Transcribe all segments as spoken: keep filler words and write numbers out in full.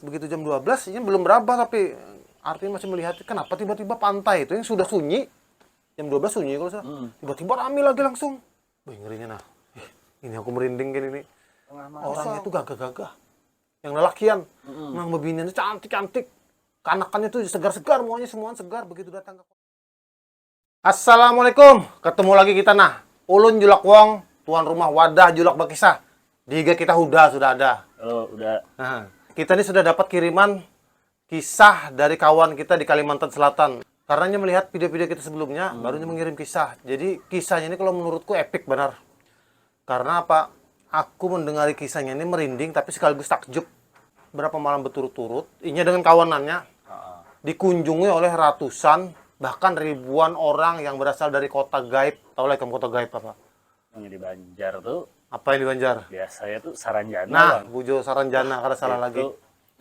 Begitu jam dua belas, ini belum berapa, tapi artinya masih melihat, kenapa tiba-tiba pantai itu yang sudah sunyi, jam dua belas sunyi kalau salah, hmm, tiba-tiba rame lagi langsung. Wih, ngerinya nah. Ih, ini aku merinding gini nih. Orang itu gagah-gagah. Yang lelakian, hmm, nang bebinian itu cantik-cantik. Kanakannya tuh segar-segar, mukanya semuanya segar begitu datang ke Assalamualaikum, ketemu lagi kita nah. Ulun Julak Wong, tuan rumah wadah Julak Bakisah. Di I G kita Huda sudah ada. Oh, udah. Nah, kita ini sudah dapat kiriman kisah dari kawan kita di Kalimantan Selatan. Karena dia melihat video-video kita sebelumnya, hmm, barunya mengirim kisah. Jadi kisahnya ini kalau menurutku epic benar. Karena apa? Aku mendengari kisahnya ini merinding tapi sekaligus takjub. Berapa malam berturut-turut, inya dengan kawanannya dikunjungi oleh ratusan bahkan ribuan orang yang berasal dari kota gaib. Tahu lah ikam kota gaib apa? Yang di Banjar tuh. Apa yang di Banjar? Biasanya tuh saranjana. Nah, bang. Bujo saranjana kada salah itu, lagi.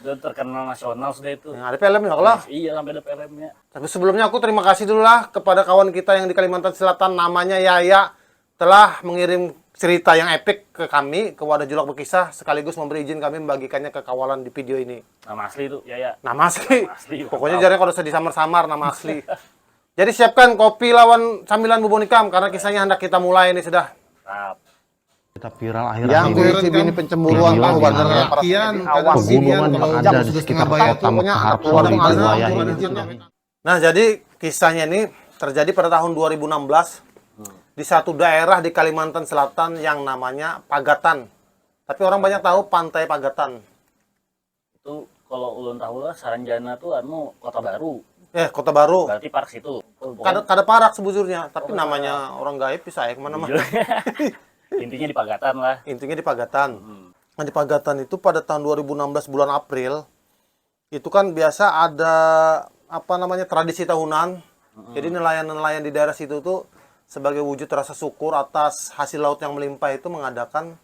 Itu terkenal nasional sudah itu. Yang ada filmnya kalau? Iya, sampai ada filmnya. Tapi sebelumnya aku terima kasih dulu lah kepada kawan kita yang di Kalimantan Selatan namanya Yaya telah mengirim cerita yang epic ke kami, ke Wadah Julak Berkisah, sekaligus memberi izin kami membagikannya ke kawalan di video ini. Nama asli itu, ya ya. Nama asli. Nama asli Pokoknya jarang kalau usah disamar-samar nama asli. Jadi siapkan kopi lawan camilan bubun ikam karena kisahnya hendak kita mulai ini sudah. Siap. Kita viral akhir-akhir ini. Yang ini pencemburuan tahu benar. Kian pegunungan yang ada di sekitar kota Mekah di wilayah ini. Nah, jadi kisahnya ini terjadi pada tahun dua ribu enam belas di satu daerah di Kalimantan Selatan yang namanya Pagatan. Tapi orang banyak tahu Pantai Pagatan. Itu kalau ulun tahu lah Saranjana tuh anu Kota Baru. Eh, Kota Baru. Berarti parak situ. Oh, kada kada parak sebujurnya, tapi oh, namanya orang gaib bisa ya kemana-mana. Iya. Intinya di Pagatan lah. Intinya di Pagatan. Hmm. Nah, di Pagatan itu pada tahun dua ribu enam belas bulan April itu kan biasa ada apa namanya tradisi tahunan. Jadi nelayan-nelayan di daerah situ tuh sebagai wujud rasa syukur atas hasil laut yang melimpah itu mengadakan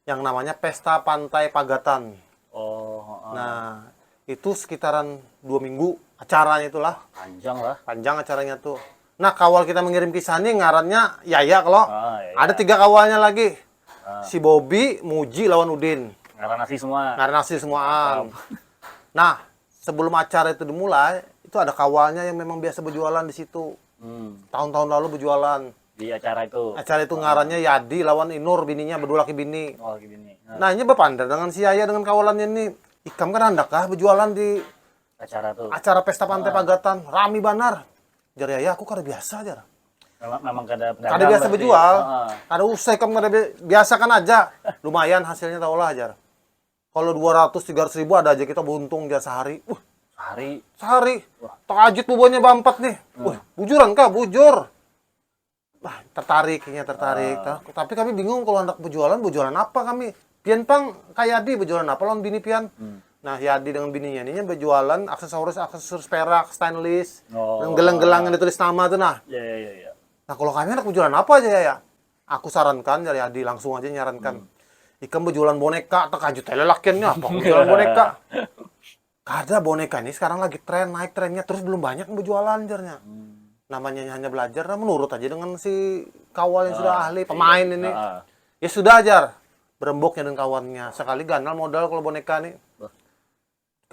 yang namanya Pesta Pantai Pagatan. Oh, nah, itu sekitaran dua minggu acaranya itulah. Panjang lah. Panjang acaranya tuh. Nah, kawal kita mengirim kisah nih ngarannya Yaya kalau. Ah, iya. Ada tiga kawalnya lagi. Ah. Si Bobby, Muji, lawan Udin. Ngaran asli semua. Ngaran asli semuaan. Nah, sebelum acara itu dimulai, itu ada kawalnya yang memang biasa berjualan di situ. Hmm. Tahun-tahun lalu berjualan. Di acara itu. Acara itu ngarannya Yadi lawan Inur bininya berdua laki bini. Oh, laki bini. Nah. Nah, ini berpandar dengan si Yaya dengan kawalannya ini. Ikam kan handakah berjualan di acara tuh. Acara pesta pantai ah. Pagatan, rami banar. Jar Yaya aku kada biasa jar. Memang, memang kada kada biasa berjual. Ah. Kada usah ikam kada biasa kan aja. Lumayan hasilnya tahulah jar. Kalau dua ratus tiga ratus ribu ada aja kita beruntung dia sehari. Uh, sehari. Sehari. Wah. Takajut bubuhannya bampat nih. Hmm. Wah, bujuran kah? Bujur. Wah, tertarik ya tertarik. Uh. Tapi kami bingung kalau hendak berjualan, berjualan apa kami? Pian pang kayak Yadi berjualan apa lawan bini pian? Hmm. Nah, Yadi dengan bininya ini berjualan aksesoris aksesoris perak, stainless, oh. Gelang-gelang yang ditulis nama tuh nah. Iya, iya, iya. Nah, kalau kami hendak berjualan apa aja ya? Aku sarankan dari Adi langsung aja nyarankan. Hmm. Ikam berjualan boneka, terkajut aja lakiannya apa berjualan boneka. Kada boneka ini sekarang lagi tren, naik trennya terus belum banyak yang berjualan jarnya. Hmm. Namanya hanya belajar, nah, menurut aja dengan si kawal yang ah, sudah ahli, pemain iya. Ini. Ah. Ya sudah ajar, beremboknya dan kawannya. Sekali ganal modal kalau boneka nih. Bah.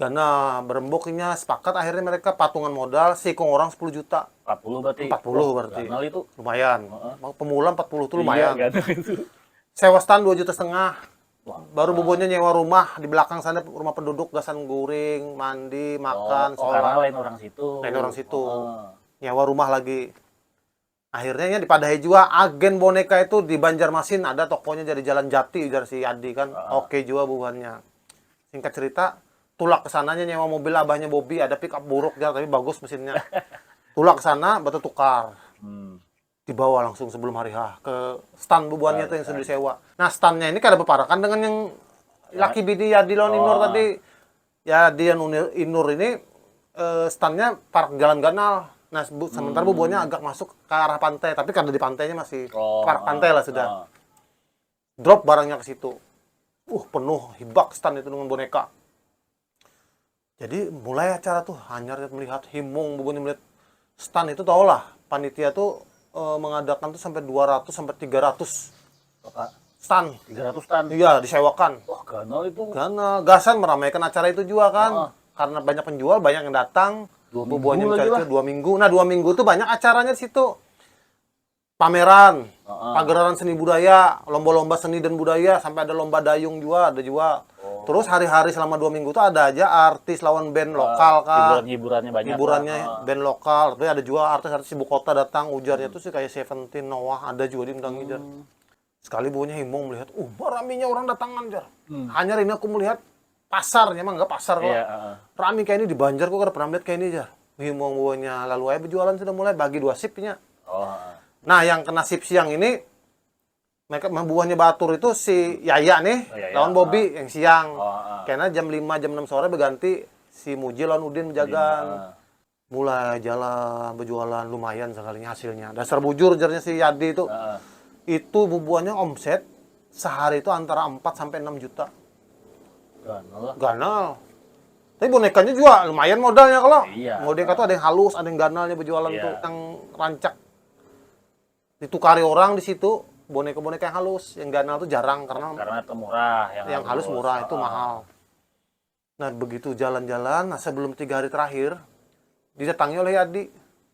Gana beremboknya sepakat akhirnya mereka patungan modal sikung orang sepuluh juta. Empat puluh berarti. Empat puluh berarti. Ganal itu. Lumayan. Uh-huh. Pemula empat puluh tuh lumayan. Iya, ganal itu. Sewa stand dua juta setengah. Wah, baru bobonnya nyewa rumah di belakang sana rumah penduduk gasan guring, mandi, makan, oh, sekarang lain orang situ. Lain orang situ. Uh-huh. Nyewa rumah lagi. Akhirnya ya dipadahi juga agen boneka itu di Banjarmasin ada tokonya jadi Jalan Jati ujar si Adi kan. Uh-huh. Oke juga buhannya. Singkat cerita, tulak ke sananya nyewa mobil abahnya Bobby, ada pick up buruk jar tapi bagus mesinnya. Tulak ke sana, batu tukar. Hmm. Dibawa langsung sebelum hari H ke stand bubuhannya tuh yang sudah disewa. Nah, standnya ini kada berparakan dengan yang laki bini ya di lawan Inur tadi. Ya di yang Inur ini eh, standnya park jalan ganal. Nah, bu, sementara hmm. Bubuhannya agak masuk ke arah pantai, tapi kada di pantainya masih oh, park pantai lah sudah. Oh. Drop barangnya ke situ. Uh, penuh hibak stand itu dengan boneka. Jadi mulai acara tuh hanyar melihat himung bubuhannya melihat stand itu tau lah panitia tuh eh, mengadakan tuh sampai dua ratus sampai tiga ratus stand. Tiga ratus stand. Iya, disewakan. Wah, Ganal itu. Ganal, gasan meramaikan acara itu juga kan. Karena banyak penjual, banyak yang datang. Dua Bubuhannya minggu lagi mencari itu dua minggu. Nah, dua minggu tuh banyak acaranya di situ. Pameran, pagelaran seni budaya, lomba-lomba seni dan budaya, sampai ada lomba dayung juga, ada juga. Terus hari-hari selama dua minggu tuh ada aja artis lawan band lokal kah. Hiburan-hiburannya banyak. Hiburannya lah. Band lokal, tapi ada juga artis-artis ibu kota datang, ujarnya tuh sih kayak Seventeen, Noah, ada juga diundangi jar. Sekali bubuhannya himung melihat, uh, raminya orang datangan jar. Hanya ini aku melihat pasarnya mah enggak pasar kok. Iya, heeh. Rami kayak ini di Banjar kok kada pernah melihat kayak ini jar. Himung bubuhannya lalu aja berjualan sudah mulai bagi dua sipnya. Oh, heeh. Nah, yang kena sip siang ini mereka bubuhannya batur itu si Yaya nih Oh, Yaya, lawan Bobi yang siang. Oh, heeh. Karena jam lima jam enam sore berganti si Muji lawan Udin bejagaan. Heeh. Mulai jalan berjualan lumayan sekalinya hasilnya. Dasar bujur jarnya si Yadi itu. Heeh. Itu bubuhannya omset sehari itu antara empat sampai enam juta. Ganal lah. Ganal. Tapi bonekanya juga lumayan modalnya kalau. Iya. Boneka tuh ada yang halus, ada yang ganalnya berjualan Iya. tuh, yang rancak. Ditukari orang di situ, boneka-boneka yang halus, yang ganal tuh jarang karena Karena itu murah, yang, yang halus murah itu mahal. Nah, begitu jalan-jalan, nah sebelum tiga hari terakhir, didatangi oleh Yadi.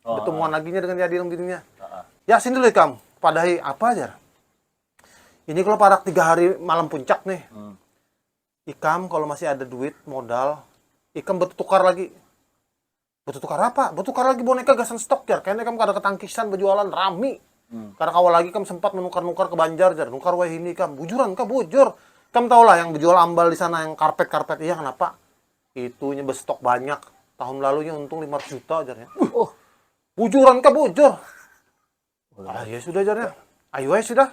Oh. Bertemuan laginya dengan Yadi yang bininya. Heeh. Ya, sini dulu ikam, padahi apa aja. Ini kalau parak tiga hari malam puncak nih, Hmm. Ikam kalau masih ada duit modal, ikam bertukar lagi. Bertukar apa? Bertukar lagi boneka gasan stok jar. Kayaknya ikam kada ketangkisan berjualan rami. Hmm. Kada kawa lagi ikam sempat menukar-nukar ke Banjar jar. Nukar wahini ikam. Bujuran kah? Bujur. Ikam tahu lah yang berjual ambal di sana yang karpet-karpet iya kenapa? Itunya berstok banyak. Tahun lalunya untung lima ratus juta jarnya. Uh, Oh, bujuran kah? Bujur. Ah ya sudah jarnya. Ayo aja sudah.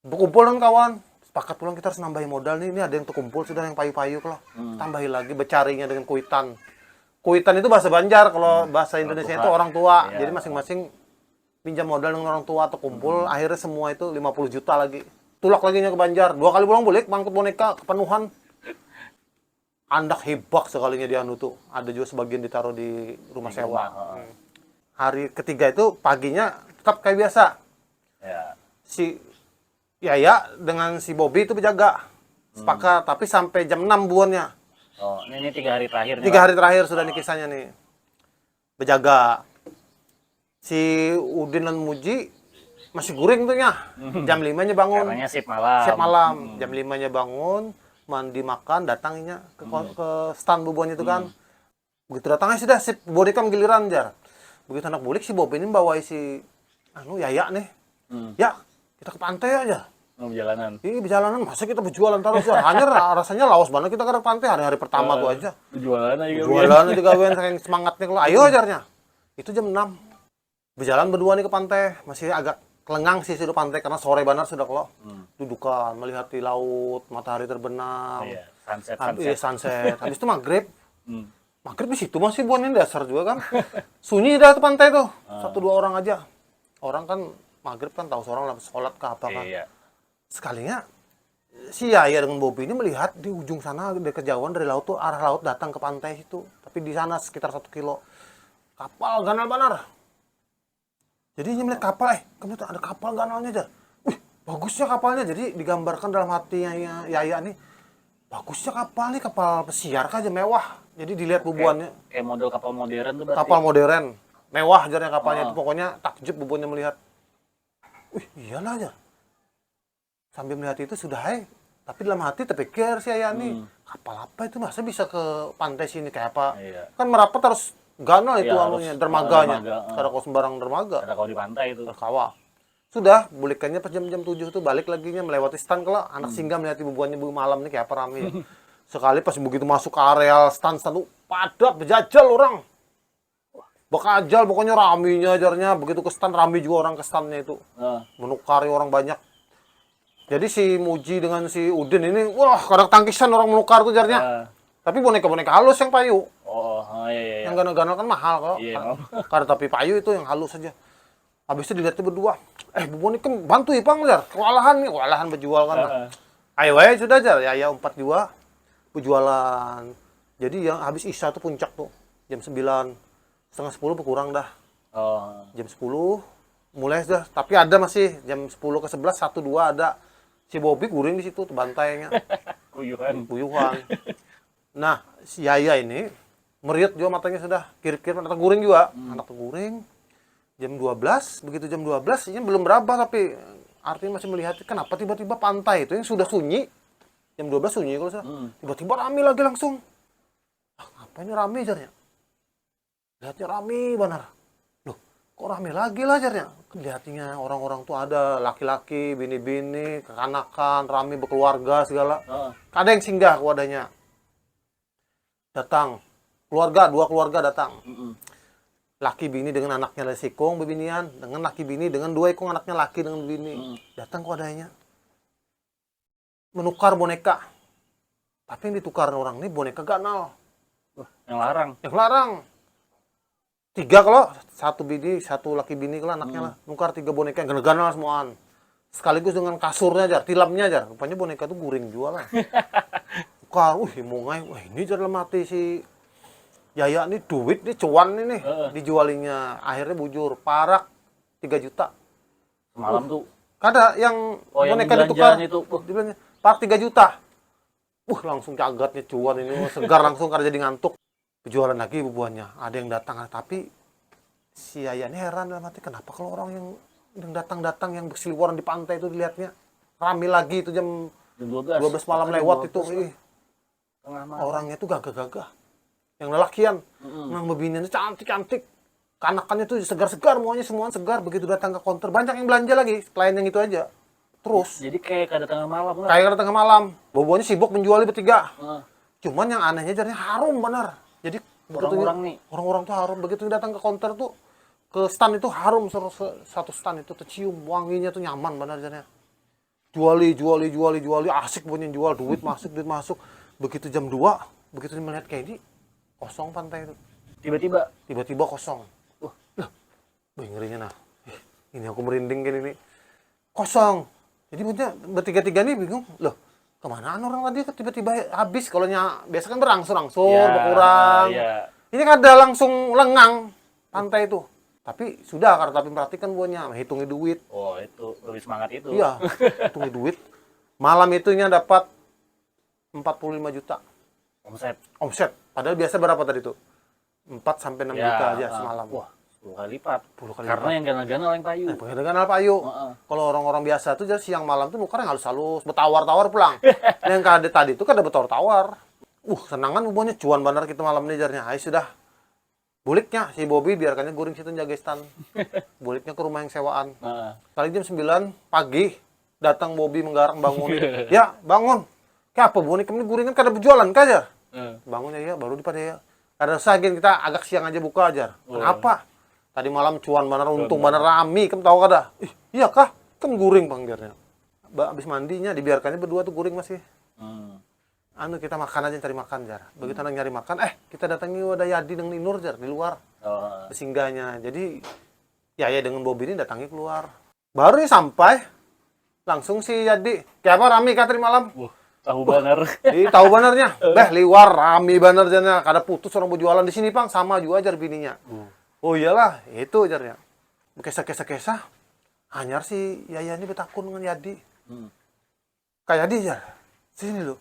Berkumpul dengan kawan. Sepakat pulang kita harus nambahi modal nih. Ini ada yang terkumpul sudah yang payu-payu kalau. Hmm. Tambahi lagi bercarinya dengan kuitan. Kuitan itu bahasa Banjar, kalau bahasa Indonesia itu orang tua. Iya. Jadi masing-masing pinjam modal dengan orang tua atau kumpul, akhirnya semua itu lima puluh juta lagi. Tulak lagi nya ke Banjar, dua kali pulang balik mangkut boneka kepenuhan. Andak hibak sekalinya di anu tuh, ada juga sebagian ditaruh di rumah sewa. Rumah, heeh. Hari ketiga itu paginya tetap kayak biasa. Ya. Si Yaya dengan si Bobi itu berjaga. Sepakat, tapi sampai jam enam buannya. Oh, ini, ini tiga hari terakhir nih, Tiga Pak. Hari terakhir sudah nih kisahnya nih. Berjaga. Si Udin dan Muji masih guring tuh nya. Jam lima nya bangun. Karenanya shift malam. Shift malam. Jam lima nya bangun, mandi makan, datangnya ke, ko- ke stand bubuhan itu kan. Begitu datangnya sudah si Bobi ikam giliran jar. Begitu anak bulik si Bobi ini bawa si anu Yaya nih. Hmm. Ya, kita ke pantai aja. Oh, perjalanan. Ini perjalanan masa kita berjualan terus ya. Hanya ra- rasanya lawas banget kita ke pantai hari-hari pertama tuh aja. Jualan aja. Jualan aja gawean saking semangatnya kalau ayo ajarnya. Itu jam enam. Berjalan berdua nih ke pantai, masih agak lengang sih sudah pantai karena sore banget sudah kalau. Dudukan melihat di laut, matahari terbenam. Iya, sunset, Hab- sunset. Iya, sunset. Habis itu maghrib. Hmm. Maghrib di situ masih buannya dasar juga kan. Sunyi dah tuh pantai tuh. Satu dua orang aja. Orang kan maghrib kan tahu seorang lah sholat ke apa kan. Iya. Sekalinya si Yaya dengan Bobi ini melihat di ujung sana dari kejauhan dari laut tuh arah laut datang ke pantai situ. Tapi di sana sekitar satu kilo. Kapal ganal banar. Jadi ini melihat kapal, eh kamu tuh ada kapal ganalnya aja. Wih, bagusnya kapalnya. Jadi digambarkan dalam hatinya ya- Yaya nih. Bagusnya kapal nih, kapal pesiar aja mewah. Jadi dilihat bubuhannya. Kayak model kapal modern tuh berarti. Kapal modern. Mewah ajarnya kapalnya itu pokoknya takjub bubuhannya melihat. Wih, iyalah aja. Sambil melihat itu sudah hai. Tapi dalam hati terpikir si Yaya nih, kapal apa itu masa bisa ke pantai sini kayak apa? Iya. Kan merapat harus ganal itu Iya, anunya, harus, dermaganya. dermaga, heeh. Kada kau sembarang dermaga. Ada kalau di pantai itu. Kada kawa. Sudah, bulikannya pas jam-jam tujuh tuh balik laginya melewati stand kalau anak singgah melihat bubuhannya bu malam nih kayak apa rame ya. Sekali pas begitu masuk ke areal stand-stand tuh padat bejajal orang. Bekajal pokoknya raminya ajarnya begitu ke stand rame juga orang ke standnya itu. Nah, Menukari orang banyak. Jadi si Muji dengan si Udin ini wah kadang tangkisan orang menukar tuh jarnya. nah. Tapi boneka-boneka halus yang payu. Oh, oh, iya, iya, iya. Yang ganal-ganal kan mahal kok. Iya, Kan- emang. Kada tapi payu itu yang halus aja. Habis itu dilihat tuh berdua. Eh, bubuhan ikam bantu ipang jar. Kewalahan nih, kewalahan berjual kan. Nah. Heeh. Ayo wae sudah jar. Ya ya umpat jua. Berjualan. Jadi yang habis isya tuh puncak tuh. Jam sembilan. Setengah sepuluh berkurang dah. Oh. Jam sepuluh mulai sudah. Tapi ada masih jam sepuluh ke sebelas, satu, dua ada. Si Bobi guring di situ, tebantainya. Kuyuhan. Kuyuhan. Nah, si Yaya ini meriut juga matanya sudah, kirip-kirip anak guring juga. Hmm. Anak guring. Jam dua belas, begitu jam dua belas, ini belum berapa tapi artinya masih melihat kenapa tiba-tiba pantai itu yang sudah sunyi. Jam dua belas sunyi kalau salah. Hmm. Tiba-tiba rame lagi langsung. Ah, apa ini rame jarnya? Lihatnya rame benar. Loh, kok rame lagi lah jarnya? Lihatnya orang-orang tuh ada laki-laki, bini-bini, kekanakan, rame berkeluarga segala. Uh. Ada yang singgah wadahnya. Datang. Keluarga, dua keluarga datang. Mm -mm. Laki bini dengan anaknya dari sikung bebinian, dengan laki bini dengan dua ikung anaknya laki dengan bini. Mm. Datang ke wadahnya. Menukar boneka. Tapi yang ditukar orang ini boneka ganal. Wah, yang larang. Yang larang. Tiga kalau satu bini, satu laki bini kalau anaknya hmm. lah. Nukar tiga boneka yang ganal semuaan. Sekaligus dengan kasurnya aja, tilamnya aja. Rupanya boneka tuh guring jual lah. Tukar, uh, mungai, wah ini jadi mati si Yaya nih duit nih cuan ini uh. Dijualinya. Akhirnya bujur, parak tiga juta. Malam uh. tuh. Kada yang oh, boneka yang ditukar. Itu. Uh. Dibilangnya, parak tiga juta. Uh, langsung cagatnya cuan ini, segar langsung kada jadi ngantuk. Berjualan lagi bubuhannya. Ada yang datang, tapi si Yaya ini heran dalam hati, kenapa kalau orang yang yang datang-datang yang berseliweran di pantai itu dilihatnya rame lagi itu jam dua belas malam lewat itu. Ih. Orangnya tuh gagah-gagah. Yang lelakian, mm -hmm. Nang bebiniannya cantik-cantik. Kanakannya tuh segar-segar, maunya semua segar. Begitu datang ke konter, banyak yang belanja lagi, selain yang itu aja. Terus. Jadi kayak kada tengah malam lah. Kayak kada tengah malam. Bubuhannya sibuk menjual bertiga. Uh. Cuman yang anehnya jadinya harum benar. Jadi orang-orang nih. Orang-orang tuh harum. Begitu datang ke konter tuh, ke stand itu harum satu stand itu tercium wanginya tuh nyaman benar jadinya. Juali, juali, juali, juali, asik punya jual, duit masuk, duit masuk. Begitu jam dua, begitu melihat kayak ini, kosong pantai itu. Tiba-tiba? Tiba-tiba kosong. Wah, lah, ngerinya nah. Ini aku merinding kayak ini. Kosong. Jadi punya bertiga-tiga nih bingung. Loh, kemana orang tadi tiba-tiba habis? Kalau nya biasa kan berangsur-angsur, ya, berkurang. Ya. Ini kan ada langsung lengang pantai itu. Tapi sudah karena tapi merhatikan buahnya, hitungi duit. Oh, itu lebih semangat itu. Iya, hitungi duit. Malam itunya dapat empat puluh lima juta. Omset. Omset. Padahal biasa berapa tadi tuh? Empat sampai enam ya, juta aja uh, semalam. Wah, sepuluh kali lipat. Sepuluh kali karena lipat. Yang ganal-ganal yang payu. Nah, ganal payu. Uh -uh. Kalau orang-orang biasa tuh jadi siang malam tuh nukar yang halus-halus, bertawar-tawar pulang. Yang kada tadi tuh kada bertawar-tawar. Uh, senangan bubuhannya cuan benar kita malam ini jarnya. Hai sudah. Buliknya si Bobi biarkannya guring situ jaga stand. Buliknya ke rumah yang sewaan. Uh. Kali jam sembilan pagi datang Bobi menggarang bangun. Ya, bangun. Kayak apa Bu, ini kami guringan kada berjualan kah aja? Hmm. Bangun ya, ya, baru dipada ya. Kada usah gin, kita agak siang aja buka aja. Oh. Kenapa? Tadi malam cuan mana, untung mana, rami, kamu tahu kada? Ih, iya kah? Kan guring panggirnya. Habis mandinya dibiarkannya berdua tuh guring masih. Hmm. Anu kita makan aja cari makan jar. Begitu hmm. Nang nyari makan, eh kita datangi wadah Yadi dengan Inur jar di luar. Oh. Bersinggahnya. Jadi ya ya dengan Bobi ini datangi keluar. Baru nih sampai langsung si Yadi, "Kayak apa rami kah tadi malam?" Wah, tahu benar. Jadi tahu benernya. Beh, liwar rami bener jadinya. Kada putus orang berjualan di sini, Pang, sama juga ajar bininya. Hmm. Oh iyalah, itu ajarnya. Kisah-kisah-kisah, hanyar si Yaya ini betakun dengan Yadi. Hmm. Kayak Yadi ajar. Sini lu.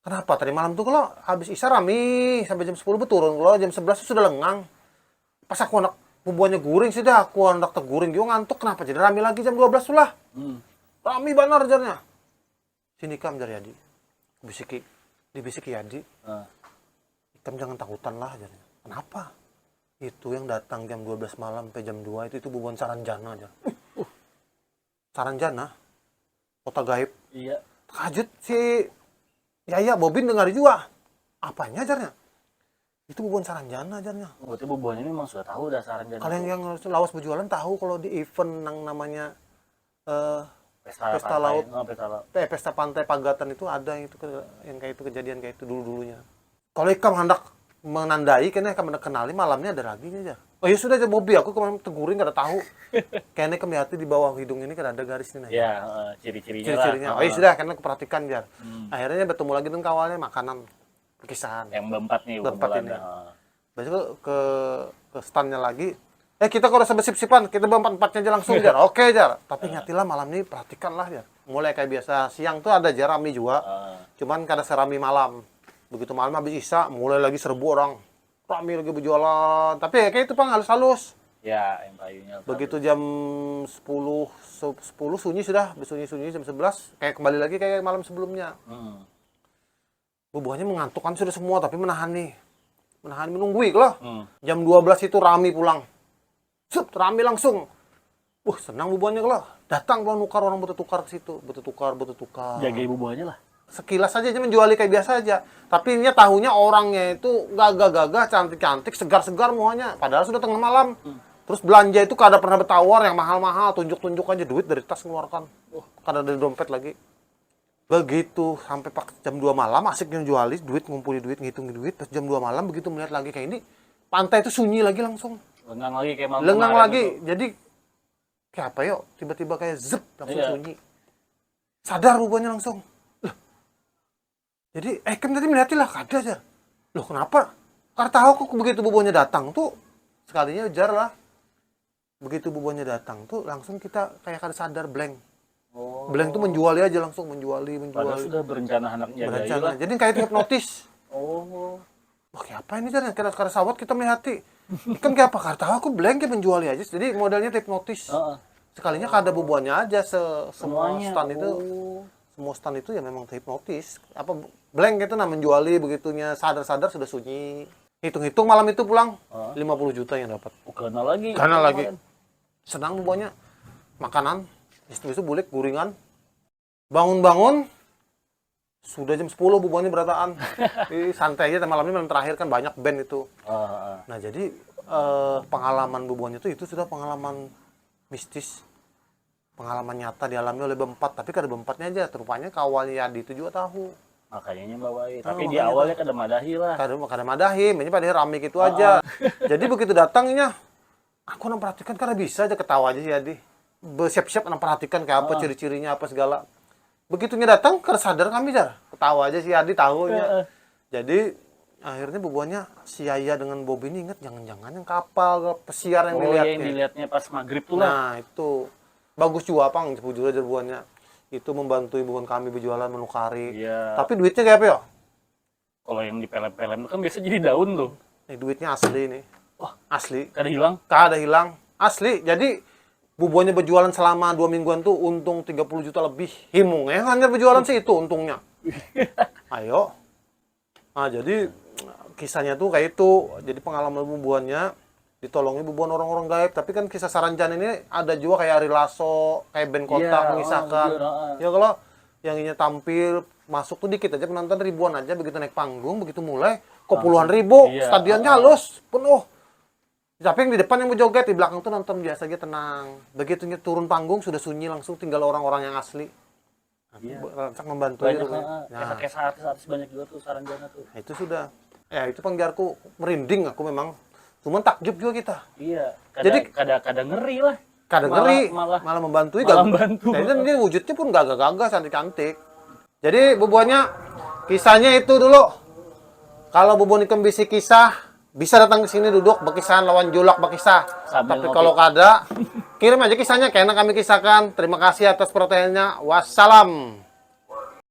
Kenapa tadi malam tuh kalau habis isya rami sampai jam sepuluh beturun, kalau jam sebelas sudah lengang. Pas aku anak bubuhannya guring sudah, aku anak teguring juga ngantuk, kenapa jadi rami lagi jam dua belas tuh lah? Hmm. Rami banar jarnya. Sini kam jar Yadi. Bisiki, dibisiki Yadi. Uh. Ikam jangan takutan lah jarnya. Kenapa? Itu yang datang jam dua belas malam sampai jam dua itu itu bubuhan saranjana aja. Uh. Saranjana, kota gaib. Iya. Terkajut si Yaya, Bobin dengar juga. Apanya ajarnya? Itu bubuhan Saranjana ajarnya. Berarti bubuhan ini memang sudah tahu dah Saranjana. Kalau yang, yang lawas berjualan tahu kalau di event yang namanya uh, pesta, pesta pantai, laut. Oh, pesta laut. Eh, pesta pantai Pagatan itu ada yang itu yang kayak itu kejadian kayak itu dulu dulunya. Kalau ikam hendak menandai kena ikam hendak kenali malamnya ada lagi aja. Oh ya sudah aja Bobby aku kemarin teguring kada tahu. Kayaknya kami hati di bawah hidung ini kada ada garis ini. Ya, uh, ciri-cirinya. Ciri-cirinya. Oh ya sudah karena aku perhatikan jar. Hmm. Akhirnya bertemu lagi dengan kawalnya makanan perpisahan. Yang berempat nih. Berempat ini. Besok ke ke standnya lagi. Eh kita kalau sampai sip-sipan kita berempat empatnya aja langsung jar. Oke jar. Tapi nyatilah malam ini perhatikanlah jar. Mulai kayak biasa, siang tuh ada aja rame juga. Ah. Cuman kada serame malam. Begitu malam habis isya, mulai lagi serbu orang. Rame lagi berjualan. Tapi ya kayak itu, Pang, halus-halus. Ya, yang kayunya. Begitu jam sepuluh, se- sepuluh sunyi sudah, sunyi-sunyi jam sebelas, kayak kembali lagi kayak malam sebelumnya. Hmm. Bubuhannya mengantuk kan sudah semua, tapi menahan nih. Menahan, menunggui lah. Hmm. Jam dua belas itu rame pulang. Sup, rame langsung. Wah, senang bubuhannya lah. Datang pulang nukar, orang bertukar ke situ, bertukar, bertukar. Jagai bubuhannya lah. Sekilas aja, cuma menjuali kayak biasa aja. Tapi ini tahunya orangnya itu gagah-gagah, cantik-cantik, segar-segar muanya. Padahal sudah tengah malam. Terus belanja itu kada pernah bertawar yang mahal-mahal, tunjuk-tunjuk aja, duit dari tas ngeluarkan. Kada dari dompet lagi. Begitu sampai pak jam dua malam, asik yang jualis, duit, ngumpuli duit, ngitung duit. Pas jam dua malam, begitu melihat lagi kayak ini, pantai itu sunyi lagi langsung. Lengang lagi kayak malam Lengang kemarin lagi. Itu. Jadi kayak apa yo? Tiba-tiba kayak zep, langsung Iya. Sunyi. Sadar bubuhannya langsung. Loh. Jadi, eh, kan tadi melihat lah, kada aja. Loh, kenapa? Kada tahu aku, begitu bubuhannya datang tuh, sekalinya ujar lah. Begitu bubuhannya datang tuh, langsung kita kayak kada sadar, blank. Oh. Blank tuh menjuali aja langsung, menjuali, menjuali. Padahal sudah berencana hendak jagai Berencana. Lah. Jadi kayak hipnotis. Oh. Wah, kayak apa ini, Jar? Kada, kada sawat kita melihati. Kan kayak apa? Kada tahu aku, blank, kayak menjuali aja. Jadi modelnya hipnotis. Heeh. Sekalinya kada bubuhannya aja, se- semua Semuanya. Stand itu, Oh. Semua stand itu ya memang hipnotis. Apa, blank gitu, nah, menjuali, begitunya sadar-sadar sudah sunyi. Hitung-hitung malam itu pulang, Heeh. Lima puluh juta yang dapat. Oh, kena lagi. Kena lagi. Kemarin. Senang bubuhannya. Makanan, habis itu bulik, guringan. Bangun-bangun, sudah jam sepuluh bubuhannya berataan. Jadi santai aja, malam ini malam terakhir kan, banyak band itu. Ah, ah. Nah, jadi, eh, pengalaman bubuhannya tuh, itu sudah pengalaman mistis. Pengalaman nyata dialami oleh berempat, tapi kada berempatnya aja. Rupanya kawannya Yadi itu juga tahu. Makanya nyambawai. Ah, Tapi di makanya awalnya kada madahi lah. Kada, kada madahi, ini pada rame gitu aja. Jadi begitu datangnya, aku nang perhatikan, kada bisa aja, ketawa aja si Yadi. Bersiap-siap nang perhatikan kayak apa, ciri-cirinya apa segala. Begitunya datang, kada sadar kami, Jar. Ketawa aja si Yadi tahunya. Heeh. Jadi akhirnya bubuhannya, si Yaya dengan Bobi ini ingat, jangan-jangan yang kapal, pesiar yang Oh, ya, yang dilihatnya. Dilihatnya pas maghrib tuh lah. Nah, itu bagus juga, Pang, bujur aja bubuhannya. Itu membantu bubuhan kami berjualan, menukari. Iya. Tapi duitnya kayak apa ya? Kalau yang di film-film itu kan biasa jadi daun tuh. Nih, duitnya asli nih. Wah. Asli. Kada hilang. Kada hilang. Asli. Jadi bubuhannya berjualan selama dua mingguan tuh untung tiga puluh juta lebih. Himung ya, hanyar berjualan sih itu untungnya. Ayo. Nah, jadi kisahnya tuh kayak itu. Jadi pengalaman bubuhannya ditolongi bubuhan orang-orang gaib. Tapi kan kisah Saranjana ini ada juga kayak Ari Lasso, kayak band Kota Iya, mengisahkan. Oh, iya, heeh. Ya kalau yang inya tampil, masuk tuh dikit aja penonton, ribuan aja, begitu naik panggung, begitu mulai kok puluhan ribu, Iya, stadionnya heeh. Halus, penuh. Tapi yang di depan yang berjoget, di belakang tuh nonton biasa aja, tenang. Begitunya turun panggung, sudah sunyi, langsung tinggal orang-orang yang asli. Iya. Rancak membantu Banyak, itu. heeh. Nah, Kisah-kisah artis-artis banyak juga tuh Saranjana tuh. Nah, itu sudah. Ya, itu panggiarku, merinding aku memang. Cuman takjub juga kita. Iya. Kada, Jadi kada, kada ngeri lah. Kada Malah- ngeri, malah- malah membantu. malah membantu. Jadi dia wujudnya pun gagah-gagah, cantik-cantik. Jadi bubuhannya, kisahnya itu dulu. Kalau bubuhan ikam bisi kisah, bisa datang ke sini duduk, berkisahan lawan julak berkisah. Sambil Tapi ngopi. Kalau kada, kirim aja kisahnya, kena kami kisahkan. Terima kasih atas perhatiannya. Wassalam.